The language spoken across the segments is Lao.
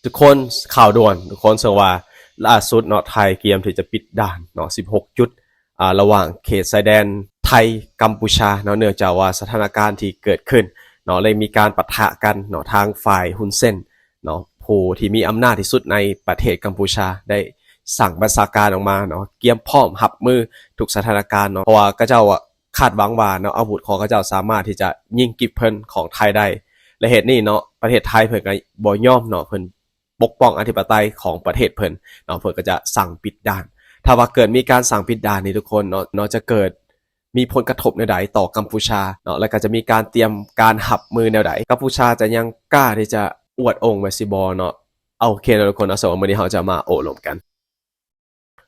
ທຸກຄົນ ຂ່າວດ່ວນທຸກຄົນ ເຊິ່ງວ່າລ່າສຸດເນາະ ໄທກຽມທີ່ຈະປິດດ່ານເນາະ ສິບຫົກຈຸດ ອ່າ ລະຫວ່າງເຂດຊາຍແດນໄທ-ກັມພູຊາເນາະ ເນື່ອງຈາກວ່າສະຖານະການທີ່ເກີດຂຶ້ນເນາະ ໄດ້ມີການປະທະກັນເນາະ ທາງຝ່າຍຮຸນເຊນເນາະ ຜູ້ທີ່ມີອຳນາດທີ່ສຸດໃນປະເທດກັມພູຊາ ໄດ້ສັ່ງບັນຊາການອອກມາເນາະ ກຽມພ້ອມຮັບມືທຸກສະຖານະການເນາະ ເພາະວ່າເຂົາເຈົ້າ ຄາດຫວັງວ່າເນາະ ອາວຸດຂອງເຂົາເຈົ້າສາມາດທີ່ຈະຍິງກິບເພິ່ນຂອງໄທໄດ້ ແລະ ເຫດນີ້ເນາະ ປະເທດໄທເພິ່ນກໍບໍ່ຍອມເນາະ ເພິ່ນປົກປ້ອງອະທິປະໄຕຂອງປະເທດເພິ່ນເນາະ ເພິ່ນກໍຈະສັ່ງປິດດ່ານ. ຖ້າວ່າເກີດມີການສັ່ງປິດດ່ານນີ້ທຸກຄົນເນາະ ເນາະ ຈະເກີດມີຜົນກະທົບແນວໃດຕໍ່ກັມພູຊາເນາະ ແລ້ວກໍຈະມີການຕຽມການຮັບມືແນວໃດ? ກັມພູຊາຈະຍັງກ້າທີ່ຈະອວດອົ່ງໄວ້ຊິບໍ່ເນາະ? ໂອເຄເນາະທຸກຄົນເນາະ ສຳລັບມື້ນີ້ເຮົາຈະມາໂອ້ລົມກັນ.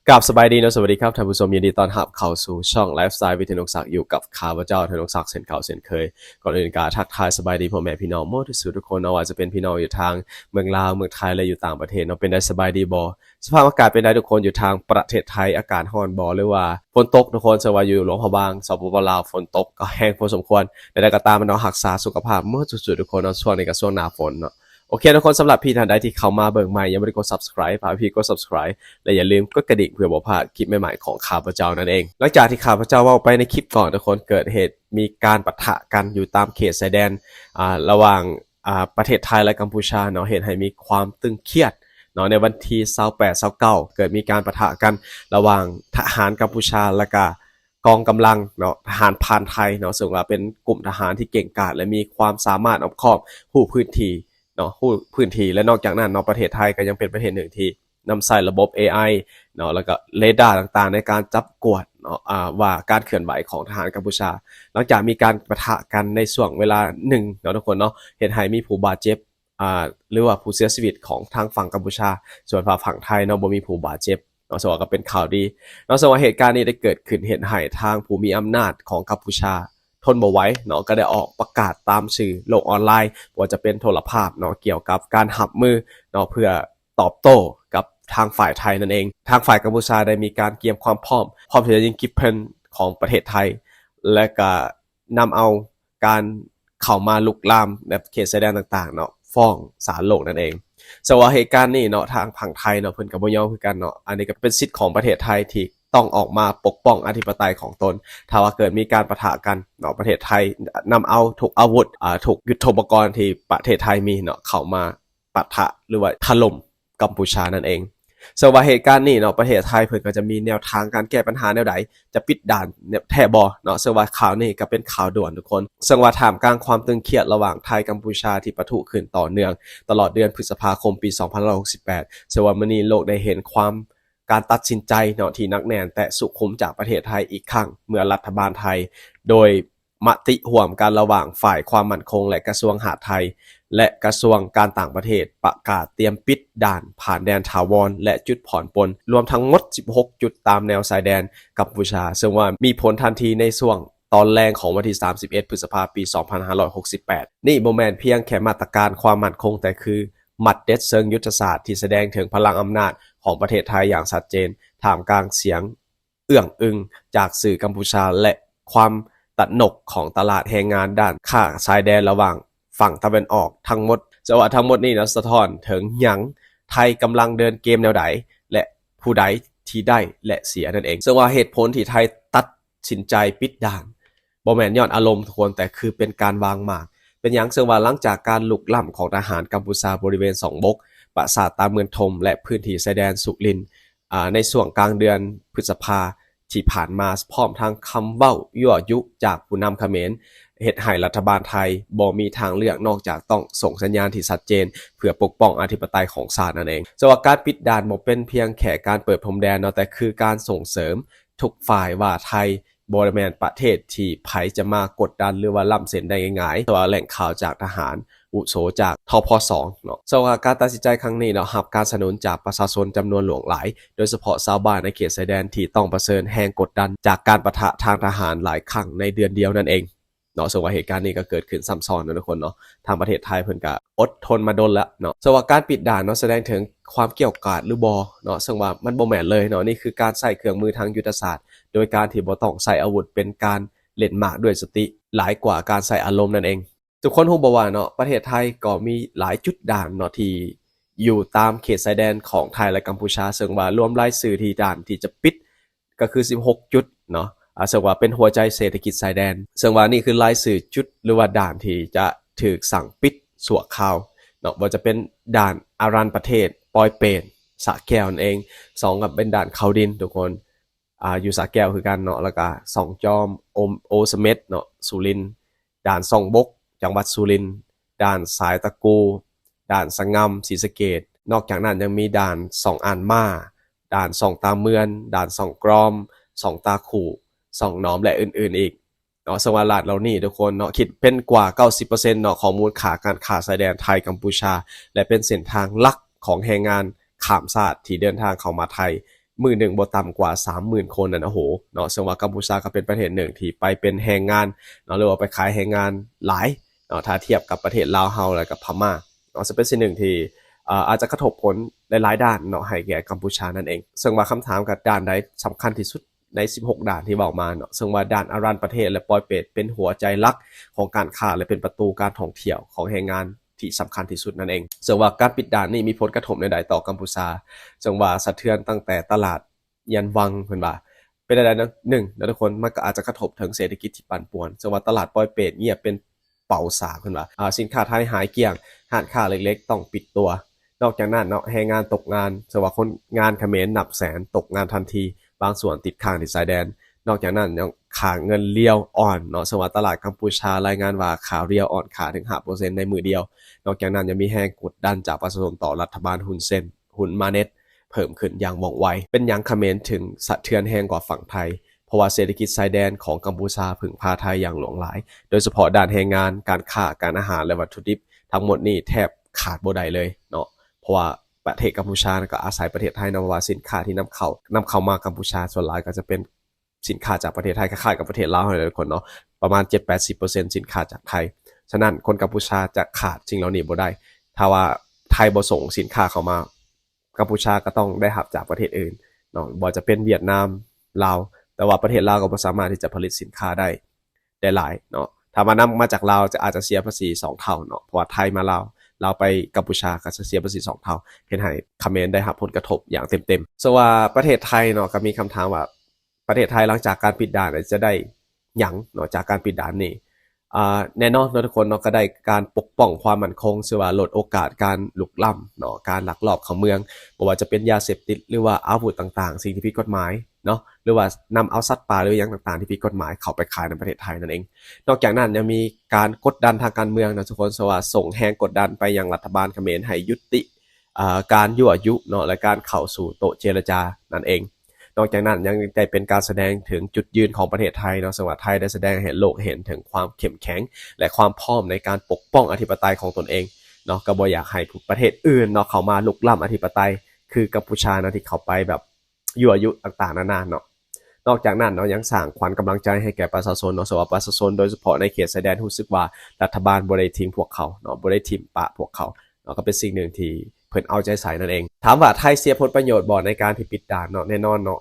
ກາບສະບາຍດີເນາະ ສະຫວັດດີຄັບທ່ານຜູ້ຊົມ ຍິນດີຕ້ອນຮັບເຂົ້າສູ່ຊ່ອງໄລຟ໌ສະໄຕລ໌ ວິທະຍຸ ທະນົງສັກ ຢູ່ກັບຂ້າພະເຈົ້າ ທະນົງສັກ ເຊັ່ນເກົ່າເຊັ່ນເຄີຍ. ກ່ອນອື່ນກໍທັກທາຍສະບາຍດີພໍ່ແມ່ພີ່ນ້ອງໝົດທຸກຄົນເນາະ ວ່າຈະເປັນພີ່ນ້ອງຢູ່ທາງເມືອງລາວ ເມືອງໄທ ແລະ ຢູ່ຕ່າງປະເທດເນາະ ເປັນໃດສະບາຍດີບໍ່? ສະພາບອາກາດເປັນໃດທຸກຄົນ ຢູ່ທາງປະເທດໄທອາກາດຮ້ອນບໍ່ ຫຼືວ່າຝົນຕົກ? ທຸກຄົນເຊື່ອວ່າຢູ່ຫຼວງພະບາງ ສປປ ລາວ ຝົນຕົກກໍແຮງພໍສົມຄວນ. ແນວໃດກໍຕາມເນາະ ຮັກສາສຸຂະພາບໝົດທຸກໆທຸກຄົນເນາະ ຊ່ວງນີ້ກໍຊ່ວງໜ້າຝົນເນາະ. ໂອເຄ ທຸກຄົນ ສຳລັບພີ່ທ່ານໃດທີ່ເຂົ້າມາເບິ່ງໃໝ່ ຍັງບໍ່ໄດ້ກົດ Subscribe ຝາກພີ່ກົດ Subscribe ແລະ ຢ່າລືມກົດກະດິ່ງເພື່ອບໍ່ພາດຄລິບໃໝ່ໆຂອງຂ້າພະເຈົ້ານັ້ນເອງ. ຫຼັງຈາກທີ່ຂ້າພະເຈົ້າເວົ້າໄປໃນຄລິບກ່ອນທຸກຄົນ ເກີດເຫດມີການປະທະກັນຢູ່ຕາມເຂດຊາຍແດນ ອ່າ ລະຫວ່າງ ອ່າ ປະເທດໄທ ແລະ ກຳພູຊາເນາະ ເຮັດໃຫ້ມີຄວາມຕຶງຄຽດເນາະ ໃນວັນທີຊາວແປດ ຊາວເກົ້າ ເກີດມີການປະທະກັນລະຫວ່າງທະຫານກຳພູຊາ ແລະ ກະ ກອງກຳລັງເນາະ ທະຫານພານໄທເນາະ ເຊິ່ງວ່າເປັນກຸ່ມທະຫານທີ່ເກັ່ງກາດ ແລະ ມີຄວາມສາມາດອອບຄອບ ຮູ້ພື້ນທີ່ເນາະ ຮູ້ພື້ນທີ່ ແລະ ນອກຈາກນັ້ນເນາະ ປະເທດໄທກໍຍັງເປັນປະເທດໜຶ່ງທີ່ນຳໃຊ້ລະບົບ ເອໄອ ເນາະ ແລ້ວກໍເຣດ້າຕ່າງໆ ໃນການຈັບກວດເນາະ ອ່າ ວ່າການເຄື່ອນໄຫວຂອງທະຫານກຳພູຊາ. ຫຼັງຈາກມີການປະທະກັນໃນຊ່ວງເວລາໜຶ່ງເນາະທຸກຄົນເນາະ ເຮັດໃຫ້ມີຜູ້ບາດເຈັບ ອ່າ ຫຼືວ່າຜູ້ເສຍຊີວິດຂອງທາງຝັ່ງກຳພູຊາ, ສ່ວນວ່າຝັ່ງໄທເນາະ ບໍ່ມີຜູ້ບາດເຈັບເນາະ, ເຊິ່ງວ່າກໍເປັນຂ່າວດີເນາະ. ເຊິ່ງວ່າເຫດການນີ້ໄດ້ເກີດຂຶ້ນ ເຮັດໃຫ້ທາງຜູ້ມີອຳນາດຂອງກຳພູຊາທົນບໍ່ໄຫວເນາະ, ກໍໄດ້ອອກປະກາດຕາມສື່ໂລກອອນລາຍ ບໍ່ວ່າຈະເປັນໂທລະພາບເນາະ, ກ່ຽວກັບການຮັບມືເນາະ ເພື່ອຕອບໂຕ້ກັບທາງຝ່າຍໄທນັ້ນເອງ. ທາງຝ່າຍກຳພູຊາໄດ້ມີການກຽມຄວາມພ້ອມ ພ້ອມທີ່ຈະຍິງກິບເພິ່ນຂອງປະເທດໄທ ແລະ ກະ ນຳເອົາການເຂົ້າມາລຸກລາມໃນເຂດຊາຍແດນຕ່າງໆເນາະ ຟ້ອງສານໂລກນັ້ນເອງ. ເຊິ່ງວ່າເຫດການນີ້ເນາະ ທາງຝັ່ງໄທເນາະ ເພິ່ນກໍບໍ່ຍອມຄືກັນເນາະ, ອັນນີ້ກໍເປັນສິດຂອງປະເທດໄທທີ່ຕ້ອງອອກມາປົກປ້ອງອະທິປະໄຕຂອງຕົນ. ຖ້າວ່າເກີດມີການປະທະກັນເນາະ ປະເທດໄທນຳເອົາທຸກອາວຸດ ອາ ທຸກຍຸດໂທປະກອນທີ່ປະເທດໄທມີເນາະ ເຂົ້າມາ ປະທະ ຫຼືວ່າຖະຫຼົ່ມກຳພູຊານັ້ນເອງ. ເຊິ່ງວ່າເຫດການນີ້ເນາະ ປະເທດໄທເພິ່ນກໍຈະມີແນວທາງການແກ້ບັນຫາແນວໃດ, ຈະປິດດ່ານແທ້ບໍ່ເນາະ. ເຊິ່ງວ່າຂ່າວນີ້ກໍເປັນຂ່າວດ່ວນທຸກຄົນ, ເຊິ່ງວ່າທ່າມກາງຄວາມຕຶງຄຽດລະຫວ່າງໄທ-ກຳພູຊາທີ່ປະທຸຂຶ້ນຕໍ່ເນື່ອງຕະຫຼອດເດືອນພຶດສະພາຄົມປີສອງພັນຫ້າຮ້ອຍຫົກສິບແປດ ເຊິ່ງວ່າມື້ນີ້ໂລກໄດ້ເຫັນຄວາມ ການຕັດສິນໃຈເນາະ ທີ່ໜັກແໜ້ນແຕ່ສຸຂຸມຈາກປະເທດໄທອີກຄັ້ງ ເມື່ອລັດຖະບານໄທ ໂດຍ ມະຕິຮ່ວມກັນລະຫວ່າງຝ່າຍຄວາມໝັ້ນຄົງ ແລະ ກະຊວງມະຫາດໄທ ແລະ ກະຊວງການຕ່າງປະເທດ ປະກາດຕຽມປິດດ່ານຜ່ານແດນຖາວອນ ແລະ ຈຸດຜ່ອນປົນ ລວມທັງໝົດສິບຫົກຈຸດຕາມແນວຊາຍແດນກຳພູຊາ, ເຊິ່ງວ່າມີຜົນທັນທີໃນຊ່ວງຕອນແລງຂອງວັນທີສາມສິບເອັດ ພຶດສະພາ ປີສອງພັນຫ້າຮ້ອຍຫົກສິບແປດ. ນີ້ບໍ່ແມ່ນພຽງແຄ່ມາດຕະການຄວາມໝັ້ນຄົງ, ແຕ່ຄືໝັດເດັດເຊີງຍຸດທະສາດທີ່ສະແດງເຖິງພະລັງອຳນາດຂອງປະເທດໄທຢ່າງຊັດເຈນ ທ່າມກາງສຽງ ເອື້ອງອຶງຈາກສື່ກຳພູຊາ ແລະ ຄວາມຕະໜົກຂອງຕະຫຼາດແຮງງານດ້ານຄ້າຊາຍແດນລະຫວ່າງຝັ່ງຕາເວັນອອກທັງໝົດ. ເຊິ່ງວ່າທັງໝົດນີ້ນະ ສະທ້ອນເຖິງຫຍັງ ໄທກຳລັງເດີນເກມແນວໃດ ແລະ ຜູ້ໃດທີ່ໄດ້ ແລະ ເສຍນັ້ນເອງ. ເຊິ່ງວ່າເຫດຜົນທີ່ໄທຕັດສິນໃຈປິດດ່ານ ບໍ່ແມ່ນຍ້ອນອາລົມທຸກຄົນ, ແຕ່ຄືເປັນການວາງໝາກ. ເປັນຫຍັງ? ເຊິ່ງວ່າຫຼັງຈາກການລຸກລ້ຳຂອງທະຫານກຳພູຊາບໍລິເວນສອງບົກ ປາສາດຕາເມືອງຖົມ ແລະ ພື້ນທີ່ຊາຍແດນສຸລິນ ອາ ໃນຊ່ວງກາງເດືອນພຶດສະພາທີ່ຜ່ານມາ, ພ້ອມທັງຄຳເວົ້າຍົວະຍຸຈາກຜູ້ນຳຂະເໝນ ເຮັດໃຫ້ລັດຖະບານໄທບໍ່ມີທາງເລືອກນອກຈາກຕ້ອງສົ່ງສັນຍານທີ່ຊັດເຈນ ເພື່ອປົກປ້ອງອະທິປະໄຕຂອງຊາດນັ້ນເອງ. ເຊິ່ງວ່າການປິດດ່ານບໍ່ເປັນພຽງແຄ່ການເປີດພົມແດນເນາະ, ແຕ່ຄືການສົ່ງເສີມທຸກຝ່າຍວ່າໄທບໍ່ໄດ້ແມ່ນປະເທດທີ່ໃຜຈະມາກົດດັນ ຫຼືວ່າລ້ຳເສັ້ນໄດ້ງ່າຍໆ. ເຊິ່ງວ່າແຫຼ່ງຂ່າວຈາກທະຫານ ອາວຸໂສຈາກ ທພສ ເນາະ. ເຊິ່ງວ່າການຕັດສິນໃຈຄັ້ງນີ້ເນາະ ຮັບການສະໜູນຈາກປະຊາຊົນຈຳນວນຫຼວງຫຼາຍ, ໂດຍສະເພາະຊາວບ້ານໃນເຂດຊາຍແດນທີ່ຕ້ອງປະເຊີນແຮງກົດດັນຈາກການປະທະທາງທະຫານຫຼາຍຄັ້ງໃນເດືອນດຽວນັ້ນເອງເນາະ. ເຊິ່ງວ່າເຫດການນີ້ກໍເກີດຂຶ້ນຊ້ຳຊ້ອນເນາະທຸກຄົນເນາະ, ທາງປະເທດໄທເພິ່ນກໍອົດທົນມາດົນແລ້ວເນາະ. ເຊິ່ງວ່າການປິດດ່ານເນາະ ສະແດງເຖິງຄວາມກ່ຽວກາດຫຼືບໍ່ເນາະ, ເຊິ່ງວ່າມັນບໍ່ແມ່ນເລີຍເນາະ, ນີ້ຄືການໃຊ້ເຄື່ອງມືທາງຍຸດທະສາດ ໂດຍການທີ່ບໍ່ຕ້ອງໃຊ້ອາວຸດ, ເປັນການເລ່ນໝາກດ້ວຍສະຕິ ຫຼາຍກວ່າການໃຊ້ອາລົມນັ້ນເອງ. ທຸກຄົນຮູ້ບໍ່ວ່າເນາະ ປະເທດໄທກໍມີຫຼາຍຈຸດດ່ານເນາະ ທີ່ ຢູ່ຕາມເຂດຊາຍແດນຂອງໄທ ແລະ ກຳພູຊາ, ເຊິ່ງວ່າລວມລາຍຊື່ທີ່ດ່ານທີ່ຈະປິດ ກໍຄືສິບຫົກຈຸດເນາະ, ອາ ເຊິ່ງວ່າເປັນຫົວໃຈເສດຖະກິດຊາຍແດນ, ເຊິ່ງວ່ານີ້ຄືລາຍຊື່ຈຸດ ຫຼືວ່າດ່ານທີ່ຈະຖືກສັ່ງປິດຊົ່ວຄາວເນາະ, ບໍ່ວ່າຈະເປັນດ່ານອາລັນປະເທດ, ປອຍເປດ, ສະແກ້ວນັ້ນເອງ. ສອງກໍເປັນດ່ານເຂົາດິນ ທຸກຄົນ, ອາ ຢູ່ສະແກ້ວຄືກັນເນາະ, ແລ້ວກໍຊ່ອງຈອມ, ໂອ ໂອສະເມັດເນາະ, ສຸລິນ, ດ່ານຊ່ອງບົກ, ຈັງຫວັດສຸລິນ, ດ່ານສາຍຕະກູ, ດ່ານສະຫງ່ຳ, ສີສະເກດ. ນອກຈາກນັ້ນຍັງມີດ່ານຊ່ອງອານມາ, ດ່ານຊ່ອງຕາເມືອນ, ດ່ານຊ່ອງກຣອມ, ຊ່ອງຕາຄູ່, ຊ່ອງໜອມ ແລະ ອື່ນໆອີກເນາະ. ເຊິ່ງວ່າດ່ານເຫຼົ່ານີ້ທຸກຄົນເນາະ ຄິດເປັນກວ່າເກົ້າສິບເປີເຊັນເນາະ ຂອງມູນຄ່າການຄ້າຊາຍແດນໄທ-ກຳພູຊາ ແລະ ເປັນເສັ້ນທາງຫຼັກຂອງແຮງງານຂ້າມຊາດທີ່ເດີນທາງເຂົ້າມາໄທ ມື້ໜຶ່ງບໍ່ຕ່ຳກວ່າສາມໝື່ນຄົນນັ້ນ ໂອ້ໂຫ ເນາະ. ເຊິ່ງວ່າກຳພູຊາກໍເປັນປະເທດໜຶ່ງທີ່ໄປເປັນແຮງງານເນາະ ຫຼືວ່າໄປຂາຍແຮງງານຫຼາຍເນາະ ຖ້າທຽບກັບປະເທດລາວເຮົາ ແລ້ວກໍພະມ້າເນາະ. ເຊິ່ງເປັນສິ່ງໜຶ່ງທີ່ ເອີ ອາດຈະກະທົບຜົນຫຼາຍໆດ້ານເນາະ ໃຫ້ແກ່ກຳພູຊານັ້ນເອງ. ເຊິ່ງວ່າຄຳຖາມກໍ ດ່ານໃດສຳຄັນທີ່ສຸດໃນສິບຫົກດ່ານທີ່ເວົ້າມາເນາະ? ເຊິ່ງວ່າດ່ານອາລັນປະເທດ ແລະ ປອຍເປດ ເປັນຫົວໃຈຫຼັກຂອງການຄ້າ ແລະ ເປັນປະຕູການທ່ອງທ່ຽວຂອງແຮງງານທີ່ສຳຄັນທີ່ສຸດນັ້ນເອງ. ເຊິ່ງວ່າການປິດດ່ານນີ້ມີຜົນກະທົບແນວໃດຕໍ່ກຳພູຊາ? ເຊິ່ງວ່າສະເທືອນຕັ້ງແຕ່ຕະຫຼາດ ຍານວັງ ເພິ່ນວ່າ ເປັນແນວໃດເນາະ? ໜຶ່ງເນາະທຸກຄົນ ມັນກໍອາດຈະກະທົບເຖິງເສດຖະກິດທີ່ປັ່ນປ່ວນ, ເຊິ່ງວ່າຕະຫຼາດປອຍເປດງຽບເປັນເປົາສາກ ເພິ່ນວ່າ ອາ ສິນຄ້າໄທຫາຍກ້ຽງ, ຮ້ານຄ້າເລັກໆຕ້ອງປິດຕົວ. ນອກຈາກນັ້ນເນາະ ແຮງງານຕົກງານ, ເຊິ່ງວ່າຄົນງານຂະເໝນນັບແສນຕົກງານທັນທີ, ບາງສ່ວນຕິດຄ້າງທີ່ຊາຍແດນ. ນອກຈາກນັ້ນຍັງຄ່າເງິນລຽວອ່ອນເນາະ, ເຊິ່ງວ່າຕະຫຼາດກຳພູຊາລາຍງານວ່າຄ່າລຽວອ່ອນຄ່າເຖິງຫ້າເປີເຊັນໃນມື້ດຽວ. ນອກຈາກນັ້ນຍັງມີແຮງກົດດັນຈາກປະຊາຊົນຕໍ່ລັດຖະບານຮຸນເຊນ ຮຸນມາເນັດ ເພີ່ມຂຶ້ນຢ່າງວ່ອງໄວ. ເປັນຫຍັງຂະເໝນເຖິງສະເທືອນແຮງກວ່າຝັ່ງໄທ? ເພາະວ່າເສດຖະກິດຊາຍແດນຂອງກຳພູຊາເພິ່ງພາໄທຢ່າງຫຼວງຫຼາຍ, ໂດຍສະເພາະດ້ານແຮງງານ, ການຄ້າ, ການອາຫານ ແລະ ວັດຖຸດິບ. ທັງໝົດນີ້ແທບຂາດບໍ່ໄດ້ເລີຍເນາະ, ເພາະວ່າປະເທດກຳພູຊາກໍອາໄສປະເທດໄທເນາະ, ເພາະວ່າສິນຄ້າທີ່ນຳເຂົ້າ, ນຳເຂົ້າມາກຳພູຊາສ່ວນຫຼາຍກໍຈະເປັນສິນຄ້າຈາກປະເທດໄທ, ຄ້າຍໆກັບປະເທດລາວຫັ້ນແຫຼະທຸກຄົນເນາະ, ປະມານເຈັດແປດສິບເປີເຊັນສິນຄ້າຈາກໄທ. ສະນັ້ນຄົນກຳພູຊາຈະຂາດສິ່ງເຫຼົ່ານີ້ບໍ່ໄດ້. ຖ້າວ່າໄທບໍ່ສົ່ງສິນຄ້າເຂົ້າມາ ກຳພູຊາກໍຕ້ອງໄດ້ຮັບຈາກປະເທດອື່ນເນາະ, ບໍ່ວ່າຈະເປັນຫວຽດນາມ, ລາວ, ແຕ່ວ່າປະເທດລາວກໍບໍ່ສາມາດທີ່ຈະຜະລິດສິນຄ້າໄດ້ ໄດ້ຫຼາຍເນາະ. ຖ້າວ່ານຳມາຈາກລາວ ຈະ ອາດຈະເສຍພາສີສອງເທົ່າເນາະ, ເພາະວ່າໄທມາລາວ, ລາວໄປກຳພູຊາກໍຈະເສຍພາສີສອງເທົ່າ, ເຮັດໃຫ້ຂະເໝນໄດ້ຮັບຜົນກະທົບຢ່າງເຕັມໆ. ເຊິ່ງວ່າປະເທດໄທເນາະ ກໍມີຄຳຖາມວ່າ ປະເທດໄທຫຼັງຈາກການປິດດ່ານຈະໄດ້ຫຍັງເນາະ ຈາກການປິດດ່ານນີ້? ອາ ແນ່ນອນເນາະທຸກຄົນເນາະ, ກໍໄດ້ການປົກປ້ອງຄວາມໝັ້ນຄົງ, ເຊິ່ງວ່າລົດໂອກາດການລຸກລ້ຳເນາະ, ການລັກລອບເຂົ້າເມືອງ, ບໍ່ວ່າຈະເປັນຢາເສບຕິດ ຫຼືວ່າອາວຸດຕ່າງໆ, ສິ່ງທີ່ຜິດກົດໝາຍເນາະ, ຫຼືວ່ານຳເອົາສັດປ່າ ຫຼືຫຍັງຕ່າງໆທີ່ຜິດກົດໝາຍເຂົ້າໄປຂາຍໃນປະເທດໄທນັ້ນເອງ. ນອກຈາກນັ້ນຍັງມີການກົດດັນທາງການເມືອງເນາະທຸກຄົນ, ເຊິ່ງວ່າສົ່ງແຮງກົດດັນໄປຍັງລັດຖະບານຂະເໝນໃຫ້ຢຸດຕິ ອາ ການຍົວະຍຸເນາະ ແລະ ການເຂົ້າສູ່ໂຕະເຈລະຈານັ້ນເອງ. ນອກຈາກນັ້ນຍັງໄດ້ເປັນການສະແດງເຖິງຈຸດຢືນຂອງປະເທດໄທເນາະ, ເຊິ່ງວ່າໄທໄດ້ສະແດງໃຫ້ໂລກເຫັນເຖິງຄວາມເຂັ້ມແຂງ ແລະ ຄວາມພ້ອມໃນການປົກປ້ອງອະທິປະໄຕຂອງຕົນເອງເນາະ, ກໍບໍ່ຢາກໃຫ້ປະເທດອື່ນເນາະເຂົ້າມາລຸກລ້ຳອະທິປະໄຕ ຄືກຳພູຊາເນາະ ທີ່ເຂົ້າໄປແບບ ຍົວະຍຸຕ່າງໆນານາເນາະ. ນອກຈາກນັ້ນເນາະ ຍັງສ້າງຂວັນກຳລັງໃຈໃຫ້ແກ່ປະຊາຊົນເນາະ, ເຊິ່ງວ່າປະຊາຊົນໂດຍສະເພາະໃນເຂດຊາຍແດນຮູ້ສຶກວ່າລັດຖະບານບໍ່ໄດ້ຖິ້ມພວກເຂົາເນາະ, ບໍ່ໄດ້ຖິ້ມປະພວກເຂົາເນາະ, ກໍເປັນສິ່ງໜຶ່ງທີ່ເພິ່ນເອົາໃຈໃສ່ນັ້ນເອງ. ຖາມວ່າໄທເສຍຜົນປະໂຫຍດບໍ່ໃນການທີ່ປິດດ່ານເນາະ? ແນ່ນອນເນາະ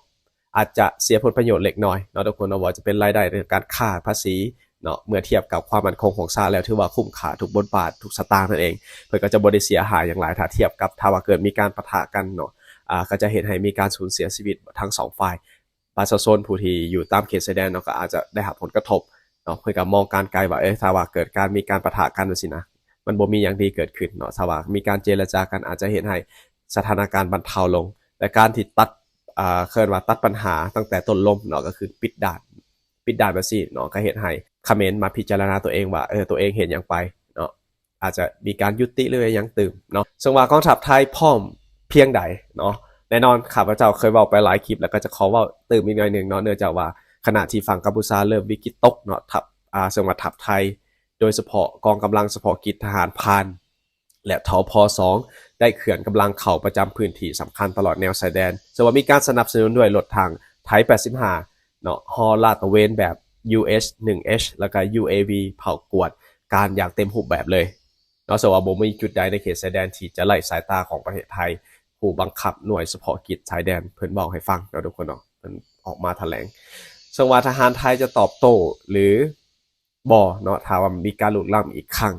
ອາດຈະເສຍຜົນປະໂຫຍດເລັກນ້ອຍເນາະທຸກຄົນເນາະ, ບໍ່ວ່າຈະເປັນລາຍໄດ້ທາງການຄ້າ, ພາສີເນາະ, ເມື່ອທຽບກັບຄວາມໝັ້ນຄົງຂອງຊາດແລ້ວ ຖືວ່າຄຸ້ມຄ່າທຸກບົດບາດ, ທຸກສະຕາງນັ້ນເອງ. ເພິ່ນກໍຈະບໍ່ໄດ້ເສຍຫາຍຫຍັງຫຼາຍ ຖ້າທຽບກັບ ຖ້າວ່າເກີດມີການປະທະກັນເນາະ, ອາ ກໍຈະເຮັດໃຫ້ມີການສູນເສຍຊີວິດທັງສອງຝ່າຍ. ປະຊາຊົນຜູ້ທີ່ຢູ່ຕາມເຂດຊາຍແດນເນາະ ກໍອາດຈະໄດ້ຮັບຜົນກະທົບເນາະ, ເພິ່ນກໍມອງການໄກວ່າ ເອີ ຖ້າວ່າເກີດການມີການປະທະກັນຈັ່ງຊີ້ນະ ມັນບໍ່ມີຫຍັງດີເກີດຂຶ້ນເນາະ, ຖ້າວ່າມີການເຈລະຈາກັນ ອາດຈະເຮັດໃຫ້ສະຖານະການບັນເທົາລົງ. ແລະ ການທີ່ຕັດ ເອີ ເອີ້ນວ່າຕັດບັນຫາຕັ້ງແຕ່ຕົ້ນລົມເນາະ ກໍຄືປິດດ່ານ, ປິດດ່ານແບບຊີ້ເນາະ ກໍເຮັດໃຫ້ຂະເໝນມາພິຈາລະນາຕົວເອງວ່າ ເອີ ຕົວເອງເຮັດຫຍັງໄປເນາະ, ອາດຈະມີການຍຸຕິ ຫຼື ຫຍັງຕື່ມເນາະ. ເຊິ່ງວ່າກອງທັບໄທພ້ອມພຽງໃດເນາະ? ແນ່ນອນ ຂ້າພະເຈົ້າເຄີຍເວົ້າໄປຫຼາຍຄລິບ ແລ້ວກໍຈະຂໍເວົ້າຕື່ມອີກໜ້ອຍໜຶ່ງເນາະ, ເນື່ອງຈາກວ່າຂະນະທີ່ຝັ່ງກຳພູຊາເລີ່ມວິກິດຕົກເນາະ, ທັບ ອາ ເຊິ່ງວ່າທັບໄທ ໂດຍສະເພາະກອງກຳລັງສະເພາະກິດທະຫານພານ ແລະ ທພສອງ ໄດ້ເຄື່ອນກຳລັງເຂົ້າປະຈຳພື້ນທີ່ສຳຄັນຕະຫຼອດແນວຊາຍແດນ, ເຊິ່ງວ່າມີການສະໜັບສະໜູນດ້ວຍລົດຖັງໄທແປດສິບຫ້າເນາະ, ຫໍລາດຕະເວນແບບ ຢູເອັສ ໜຶ່ງເອັດ ແລ້ວກໍ ຢູເອວີ ເຝົ້າກວດການຢ່າງເຕັມຮູບແບບເລີຍເນາະ. ເຊິ່ງວ່າບໍ່ມີຈຸດໃດໃນເຂດຊາຍແດນທີ່ຈະໄຮ້ສາຍຕາຂອງປະເທດໄທ, ຜູ້ບັງຄັບໜ່ວຍສະເພາະກິດຊາຍແດນເພິ່ນເວົ້າໃຫ້ຟັງເນາະທຸກຄົນເນາະ, ເພິ່ນອອກມາຖະແຫຼງ. ເຊິ່ງວ່າທະຫານໄທຈະຕອບໂຕ້ ຫຼື ບໍ່ເນາະ ຖ້າວ່າມີການລຸກລ້ຳອີກຄັ້ງ,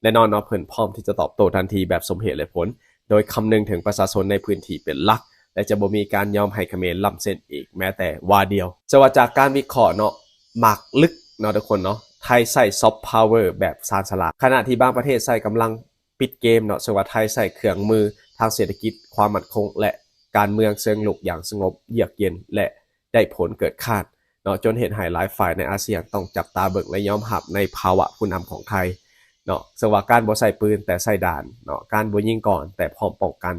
ແນ່ນອນເນາະ ເພິ່ນພ້ອມທີ່ຈະຕອບໂຕ້ທັນທີແບບສົມເຫດແລະຜົນ. ໂດຍຄຳນຶງເຖິງປະຊາຊົນໃນພື້ນທີ່ເປັນຫຼັກ ແລະ ຈະບໍ່ມີການຍອມໃຫ້ຂະເໝນລ້ຳເສັ້ນອີກແມ້ແຕ່ວາດຽວ. ເຊິ່ງວ່າຈາກການວິເຄາະເນາະ ໝາກລຶກເນາະທຸກຄົນເນາະ, ໄທໃຊ້ຊອບພາວເວີແບບຊານສະຫຼາດ, ຂະນະທີ່ບາງປະເທດໃຊ້ກຳລັງປິດເກມເນາະ, ເຊິ່ງວ່າໄທໃຊ້ເຄື່ອງມືທາງເສດຖະກິດ, ຄວາມໝັ້ນຄົງ ແລະ ການເມືອງເຊີງລຸກຢ່າງສະຫງົບ, ເຍືອກເຢັນ ແລະ ໄດ້ຜົນເກີນຄາດເນາະ, ຈົນເຮັດໃຫ້ຫຼາຍຝ່າຍໃນອາຊຽນຕ້ອງຈັບຕາເບິ່ງ ແລະ ຍອມຮັບໃນພາວະຜູ້ນຳຂອງໄທເນາະ. ເຊິ່ງວ່າການບໍ່ໃຊ້ປືນແຕ່ໃຊ້ດານເນາະ, ການບໍ່ຍິງກ່ອນແຕ່ພ້ອມປ້ອງກັນ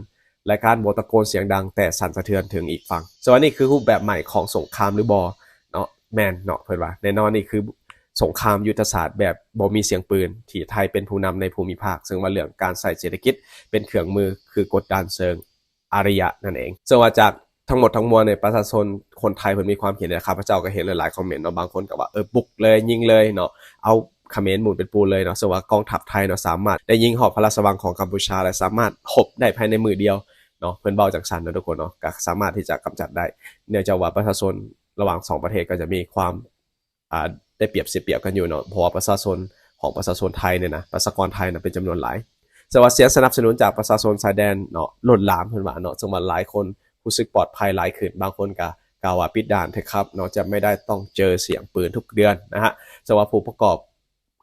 ແລະ ການບໍ່ຕະໂກນສຽງດັງແຕ່ສັ່ນສະເທືອນເຖິງອີກຝັ່ງ. ເຊິ່ງວ່ານີ້ຄືຮູບແບບໃໝ່ຂອງສົງຄາມຫຼືບໍ່ເນາະ? ແມ່ນເນາະ, ເພິ່ນວ່າແນ່ນອນນີ້ຄືສົງຄາມຍຸດທະສາດແບບບໍ່ມີສຽງປືນ ທີ່ໄທເປັນຜູ້ນຳໃນພູມິພາກ, ເຊິ່ງວ່າເລື່ອງການໃຊ້ເສດຖະກິດເປັນເຄື່ອງມື ຄືກົດດັນເຊີງ ອາລິຍະນັ້ນເອງ. ເຊິ່ງວ່າຈາກທັງໝົດທັງມວນນີ້ ປະຊາຊົນຄົນໄທເພິ່ນມີຄວາມຄິດເຫັນໃດ? ຂ້າພະເຈົ້າກໍເຫັນຫຼາຍໆຄອມເມັນເນາະ, ບາງຄົນກໍວ່າ ເອີ ບຸກເລີຍ, ຍິງເລີຍເນາະ, ເອົາຂະເໝນໝູນເປັນປູເລີຍເນາະ. ເຊິ່ງວ່າກອງທັບໄທເນາະ ສາມາດໄດ້ຍິງຮອບພະລາຊະວັງຂອງກຳປູຊາ ແລະ ສາມາດຮົບໄດ້ພາຍໃນມື້ດຽວເນາະ, ເພິ່ນເວົ້າຈັ່ງຊັ້ນເນາະທຸກຄົນເນາະ, ກໍສາມາດທີ່ຈະກຳຈັດໄດ້. ເນື່ອງຈາກວ່າປະຊາຊົນລະຫວ່າງສອງປະເທດກໍຈະມີຄວາມ ອ່າ ໄດ້ປຽບເສຍປຽບກັນຢູ່ເນາະ, ເພາະວ່າປະຊາຊົນຂອງປະຊາຊົນໄທນີ້ນະ ປະຊາກອນໄທນະເປັນຈຳນວນຫຼາຍ. ເຊິ່ງວ່າສຽງສະໜັບສະໜູນຈາກປະຊາຊົນຊາຍແດນເນາະ ລົ້ນຫຼາມເພິ່ນວ່າເນາະ, ເຊິ່ງວ່າຫຼາຍຄົນຮູ້ສຶກປອດໄພຫຼາຍຂຶ້ນ, ບາງຄົນກະກ່າວວ່າ ປິດດ່ານເຖາະຄັບເນາະ, ຈະໄມ່ໄດ້ຕ້ອງເຈີສຽງປືນທຸກເດືອນນະຮະ. ເຊິ່ງວ່າຜູ້ປະກອບ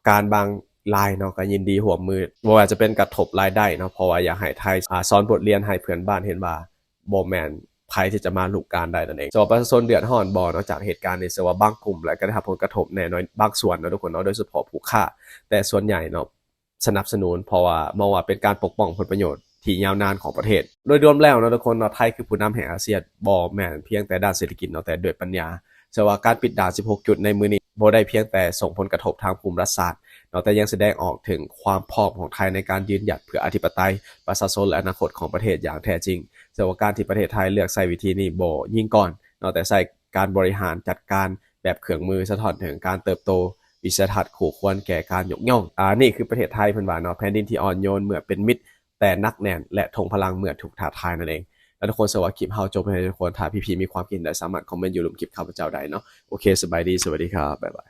ການບາງລາຍເນາະ ກໍຍິນດີຮ່ວມມື, ບໍ່ວ່າຈະເປັນກະທົບລາຍໄດ້ເນາະ, ເພາະວ່າຢາກໃຫ້ໄທ ອ່າ ສອນບົດຮຽນໃຫ້ເພື່ອນບ້ານເຫັນວ່າ ບໍ່ແມ່ນໃຜທີ່ຈະມາລຸກລານໄດ້ນັ້ນເອງ. ເຊິ່ງວ່າປະຊາຊົນເດືອດຮ້ອນບໍ່ເນາະ ຈາກເຫດການນີ້? ເຊິ່ງວ່າບາງກຸ່ມ ແລະ ກໍໄດ້ຮັບຜົນກະທົບແນ່ໜ້ອຍບາງສ່ວນເນາະທຸກຄົນເນາະ, ໂດຍສະເພາະຜູ້ຄ້າ, ແຕ່ສ່ວນໃຫຍ່ເນາະ ສະໜັບສະໜູນ ເພາະວ່າມອງວ່າເປັນການປົກປ້ອງຜົນປະໂຫຍດທີ່ຍາວນານຂອງປະເທດ. ໂດຍລວມແລ້ວເນາະທຸກຄົນເນາະ, ໄທຄືຜູ້ນຳແຫ່ງອາຊຽນ ບໍ່ແມ່ນພຽງແຕ່ດ້ານເສດຖະກິດເນາະ, ແຕ່ດ້ວຍປັນຍາ. ເຊິ່ງວ່າການປິດດ່ານສິບຫົກຈຸດໃນມື້ນີ້ ບໍ່ໄດ້ພຽງແຕ່ສົ່ງຜົນກະທົບທາງພູມລັດສາດເນາະ, ແຕ່ຍັງສະແດງອອກເຖິງຄວາມພ້ອມຂອງໄທໃນການຢືນຢັດເພື່ອອາທິປະໄຕ ປະຊາຊົນ ແລະ ອະນາຄົດຂອງປະເທດຢ່າງແທ້ຈິງ. ເຊິ່ງວ່າການທີ່ປະເທດໄທເລືອກໃຊ້ວິທີນີ້ ບໍ່ຍິງກ່ອນເນາະ, ແຕ່ໃຊ້ການບໍລິຫານຈັດການແບບເຄື່ອງມື ສະທ້ອນເຖິງການເຕີບໂຕວິໄສທັດຄູ່ຄວນແກ່ການຍົກຍ້ອງ. ອາ ນີ້ຄືປະເທດໄທເພິ່ນວ່າເນາະ, ແຜ່ນດິນທີ່ອ່ອນໂຍນເມື່ອເປັນມິດ ແຕ່ໜັກແໜ້ນ ແລະ ທົງພະລັງເມື່ອຖືກທ້າທາຍນັ້ນເອງ. ແລ້ວທຸກຄົນ ເຊິ່ງວ່າຄລິບເຮົາຈົບແລ້ວທຸກຄົນ, ຖ້າພີ່ໆມີຄວາມຄິດເຫັນໃດ ສາມາດຄອມເມັນຢູ່ລຸ່ມຄລິບຂ້າພະເຈົ້າໄດ້ເນາະ. ໂອເຄ ສະບາຍດີ, ສະຫວັດດີຄັບ, ບາຍບາຍ.